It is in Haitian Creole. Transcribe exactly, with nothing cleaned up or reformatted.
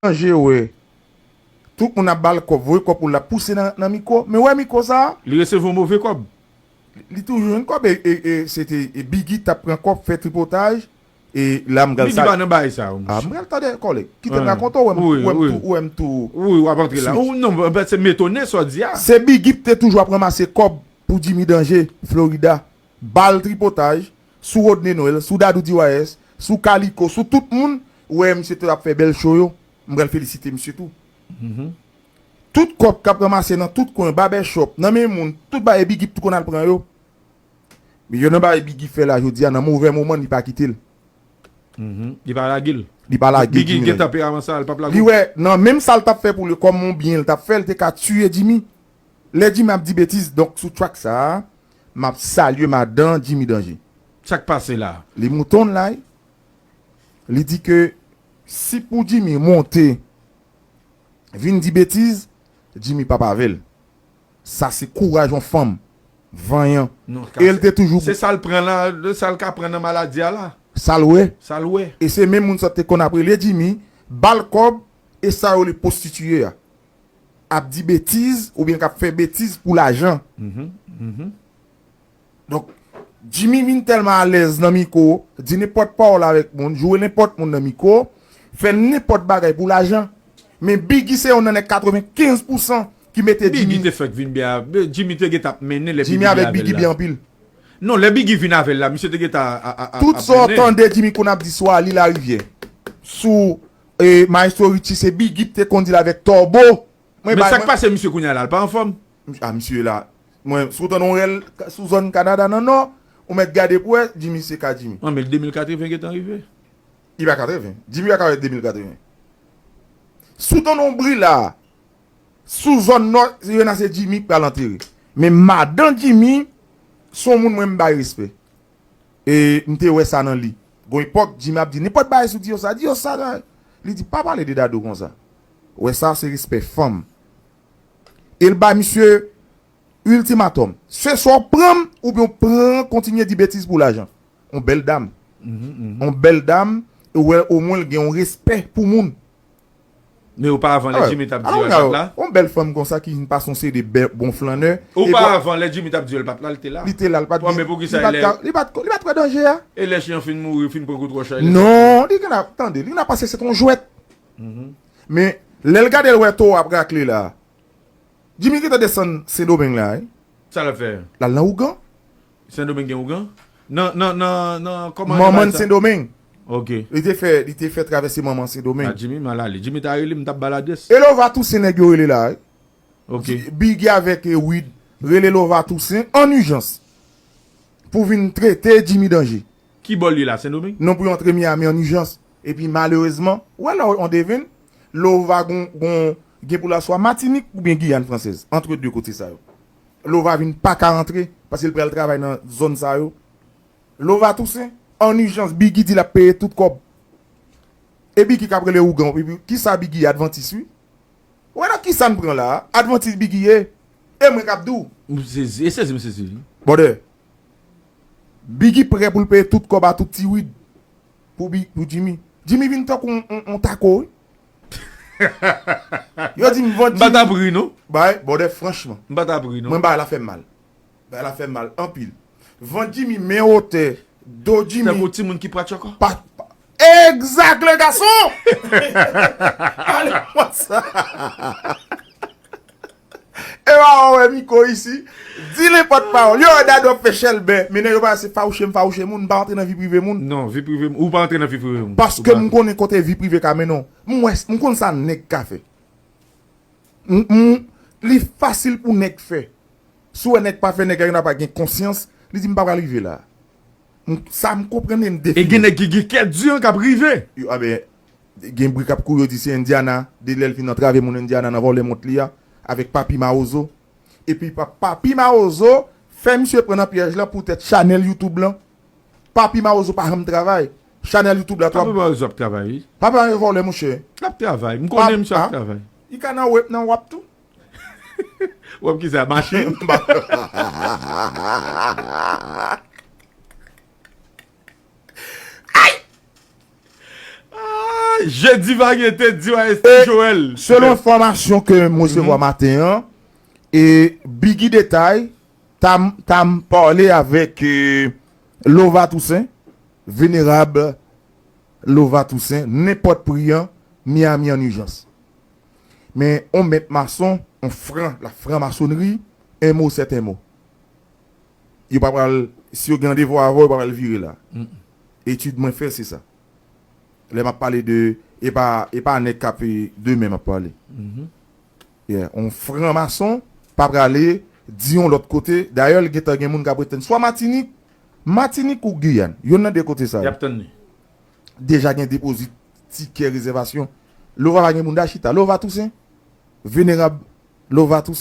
Danje wè tout moun ap ba l kòb, voye kòb pou l ap pouse nan, nan mikwo. Men wè mikwo sa a, Li resevwa yon move kòb. Li toujou jwenn kòb. E, e, e, se te e Biggie t ap pran kòb, fè tripotaj. E la m pral Biggie sa. Pa nan bagay sa, a, m pral tande kòlèg. Kite m rakonte w, wè m tou, wè m tou, wè m tou. Wi, w ap antre la. Ou, non, se m etone sa w di a. Se Biggie ki te toujou ap ranmase kòb pou Jimmy Danje, Florida. Ba l tripotaj, sou Rodney Noël, sou Dadou D Y S, sou Kaliko, sou tout moun, ou wè misye te ap fè bèl show yo, m pral felisite misye tou. Tout kòb k ap ranmase nan tout kwen, babèchòp, nan men moun, tout bagay Biggie tou konn al pran yo. Men yo nan bagay Biggie fè la jodi a, nan movè moman, li pa kite l. Li pa lage l. Li pa lage Biggie Jimmy gen Danje. Tanperaman sa, l p ap lage Li w. Wè, nan menm sa l t ap fè pou li, kòm yon byen l t ap fè, l te ka tiye Jimmy. Lè Jimmy ap di betiz, donk sou track sa a, m ap salye madan Jimmy Danje. Sa k pase la? Li mouton l la, wi. Li di ke si pou Jimmy monte, vin di betiz, Jimmy p ap avè l. Sa se kouraj yon fanm vanyan. Non, E l te toujou se sa l pran la, de sa l ka pran nan maladi a la. Sa l wè. Sa l wè. E se menm moun sa te konn ap rele Jimmy, ba l kòb, e sa yo rele pwostitiye a. Ap di betiz, oubyen k ap fè betiz pou lajan. Donk, Jimmy vin tèlman alèz nan mikwo, di nenpòt pawòl avèk moun, joure nenpòt moun nan mikwo, fè nenpòt bagay pou lajan. Men Biggie se youn nan nèg katrevenkenz pousan ki mete Jimmy. Biggie te fèk vin byen a, Jimmy te gentan ap mennen lè Jimmy Biggie vin avè l la. Jimmy avèk Biggie byen anpil. Non, lè Biggie vin avè l la, misye te gentan a, a, a, Tout ap sa w mennen. Tande Jimmy konn ap di sou Ali Larivière, sou e, Maestro Richie, se Biggie te konn di l avèk Turbo. Men sa k pase misye kounye a la, l pa anfòm? A, misye la. Mwen, si w tande yon rèl sou zòn Kanada nan Nò, ou mèt gade pou wè, Jimmy se ka Jimmy. An, men de mil katreven gentan rive. Li pa katreven. Jimmy pa ka wè de mil katreven. Si w tande yon bri la, sou zòn Nò, Rena se Jimmy k pral antere. Men madan Jimmy, se yon moun mwen m bay respè. E m te wè sa nan li. Gon epòk, Jimmy ap di nenpòt bagay sou Diosa. Diosa, li di, "Pa pale de Dadou konsa." Wè sa, se respè fanm. E l ba misye iltimatòm. Se swa w pran m, oubyen w pran, kontinye di betiz pou lajan. On bèl dam. On bèl dam, e w wè omwen l gen yon respè pou moun. Men oparavan, lè Jimmy t ap di yo l pa t la? Yon bèl fanm konsa ki vin pase yon seri de bè-, bon flannè. Oparavan, lè Jimmy t ap di yo l pa t la, li te la. Li te la, li pa t gen, men poukisa li pa t ka, li pa t, li pa t wè danje a. E lè chen an fin mouri, fin pran kou twò chay, li Non, li gen ap, tande, li gen ap panse se t on jwèt. Men, lè l gade l wè towo ap rakle la. Jimmy gentan desann Sendomeng la, wi. Sa l ap fè? L al nan ougan. Sendomeng gen ougan? Nan, nan, nan, nan, kòman yo Manman rele sa? Sendomeng. Ok. Li te fè, li te fè travèse Manman Sendomeng. A, Jimmy mal ale. Jimmy ta rele m, m t ap ba l adrès. E Lova Toussaint nèg yo rele la, wi. Ok. Di, Biggie avèk, e, Wid rele Lova Toussaint an ijans pou vin trete Jimmy Danje. Ki bò l ye la, Sendomeng? Non, pou yo antre Miami an ijans. Epi malerezman, ou wè lè on devenn, Lova gon, gon, gen pou l aswa Matinik oubyen Giyàn Fransèz, antre de kote sa yo. Lova vin pa ka antre, paske l pral travay nan zòn sa yo. Lova Toussaint, an ijans, Biggie di l ap peye tout kòb. E Biggie k ap rele ougan, epi kisa Biggie ye? Advantis, wi. Ou wè nan kisa n pran la a? Advantis Biggie ye. E mwen k ap di w. M sezi, e sezi, m sezi. Brother, Biggie prè pou l peye tout kòb a tout ti Wid pou Bi-, pou Jimmy. Jimmy vin tankou on, on, on tako, wi. Yo di m vann M pa t ap ri, non. Bay, brother, franchman. M pa t ap ri, non. Mwen, bagay la fè m mal. Bagay la fè m mal anpil. Van Jimmy, men wotè, do Jimmy. Tankou timoun ki pran tchòkò. Pa, pa, egzak, le gason! Ale, konsa. E pa wè mikwo isi. Di nenpòt pawòl. Yo, Dadou ap fè chèlbè. Men nèg yo pa se fawouche m, fawouche moun. M pa antre nan vi prive moun. Non, vi prive m. Ou pa antre nan vi prive moun. Paske m konnen kote vi prive ka mennen w. M wè, m konn sa nèg ka fè. M, m, li fasil pou nèg fè. Si w wè nèg pa fè, nèg la gen dwa pa gen konsyans, li di, "M pa pral rive la." M, sa m konprann e m defini. E gen nèg ki gen kè di an k ap rive. Yo, a ben, gen bri k ap kouri, yo di se Indiana, de lè l fin antrave moun Indiana nan vòlè mont li a, avèk Papi Mawozo. Epi pa, Papi Mawozo fè misye pran nan pyèj lan poutèt chanèl YouTube lan. Papi Mawozo pa janm travay. Chanèl YouTube la, Papi Mawozo ap travay, wi. Papi Mawozo vòlè, monchè. L ap travay. M konnen misye ap travay. Li ka nan wèp, nan wap tou. Wap kisa? Machin? Ay! Jedi Varyete, di Maestro Joel. Selon enfòmasyon ke m resevwa maten an, e Biggy Detay ta m pale avèk Lova Toussaint, venerab Lova Toussaint, nenpòt pri an, Miami an ijans. Men on mèt mason, on fran, la franmasonri, en mo sèt en mo. Yo pa pral, si yo gen randevou avè w, yo pa pral vire la. Etid mwen fè, se sa. Lè m ap pale de, e pa, e pa nèg k ap demen m ap pale. Yeah. On franmason pa prale di yon lòt kote. Dayè, l gentan gen moun k ap retenn swa Matinik, Matinik ou Giyàn. Youn nan de kote sa yo. Y ap tann li. Deja gen depozit tikè rezèvasyon. Lova pa gen moun da chita. Lova Toussaint. Venerab Lova Toussaint.